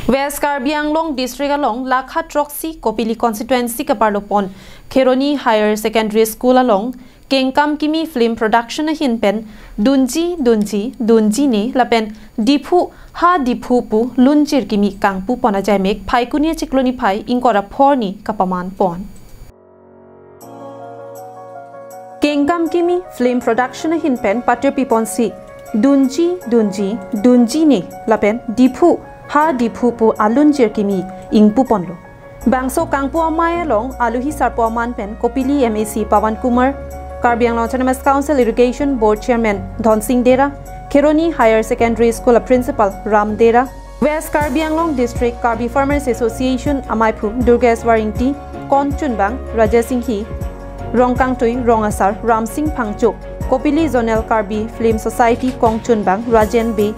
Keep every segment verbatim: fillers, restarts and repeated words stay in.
West Karbi Anglong District along lakha throksi Kopili constituency kaparlopon Kheroni Higher Secondary School along Kengkam Kimi Film Production ahin pen Dunji Dunji Dunji Ne lapen Diphu Ha Diphu pu lunjir kimi kangpupon ajaimek Phaikuni achiklo niphai ingkoi ra phongo arni kapamanpon. Kengkam Kimi Film Production ahin pen patirpiponsi Dunji Dunji Dunji Ne lapen Diphu Ha Diphu pu alunjir kimi ingpuponlo. Bangso kangpu amei along aluhi sarpo aman pen Kopili M A C Pawan Kumar, Karbi Anglong Autonomous Council Irrigation Board Chairman Dhonsing Dera, Kheroni Higher Secondary School a Principal Ram Dera, West Karbi Anglong District Karbi Farmers Association amaiphu Durgeshwar Ingti, Kongchunbang Rajesh Inghi, Rongkangtui Rong Asar Ramsing Phangcho, Kopili Zonal Karbi Film Society Kongchunbang Rajen Bey,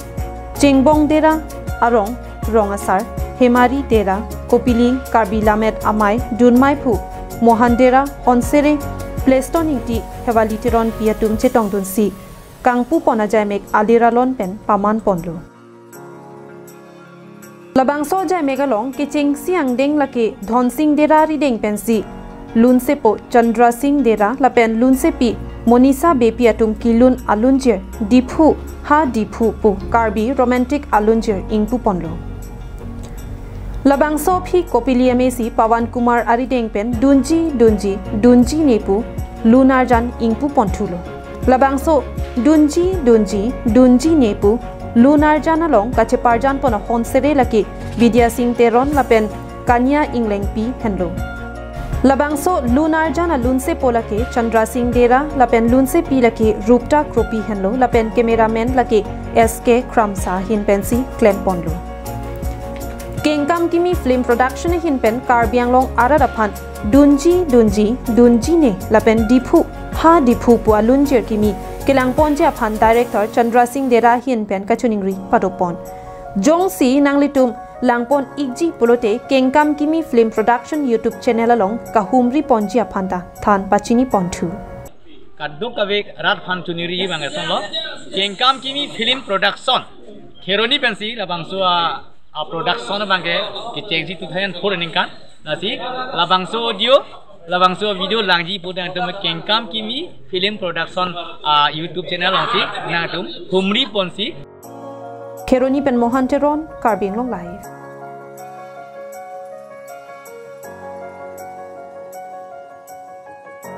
Chengbong Dera arong Rong Asar, Hemari Dera, Kopili Karbi Lammet Amei dunmeiphu Mohan Dera, Honsere Pleston Ingti, Hewali Teronpi atum chetongdunsi kangpupon ajaimek alir alon pen pamanponlo. Labangso ajaimek along kechengsi angdeng lake Dhonsing Dera arideng pensi lunsepo Chandra Singh Dera lapen lunsepi Monisa Beypi atum kelun alunjir Diphu Ha Diphu pu Karbi romantic alunjir ingpuponlo. Labangso aphi Kopili M A C Pawan Kumar arideng pen Dunji Dunji Dunji Ne pu lun arjan ingpuponthulo. Labangso Dunji Dunji Dunji Ne pu lun arjan along kacheparjanpon ahon sere lake Bidya Singh Teron lapen Kanya Inglengpi henlo. Labangso lun arjan alunsepo lake Chandra Singh Dera lapen lunsepi lake Rupta Kropi henlo lapen cameraman lake S K Kramsa ahin pensi klemponlo. Kengkam Kimi Film Production ahin pen Karbi Anglong arat aphan Dunji Dunji Dunji Ne lapen Diphu Ha Diphu pu alunjir kimi kelangponji aphan Director Chandra Singh Dera ahin pen kachiningri padopon. Jongsi nanglitum langpon ikji pulote Kengkam Kimi Film Production YouTube channel along kahumriponji aphan ta than pachiniponthu. Kadokave rat aphan chiningri abang asonlo, Kengkam Kimi Film Production Kheroni pensi labangso a, a production abangke kechengsi two thousand four aningkan. Lasi labangso audio, labangso video langji pu nangtum Kengkam Kimi Film Production a YouTube channel alongsi nangtum humriponsi. Kheroni pen Mohan Teron, Karbi Anglong Live.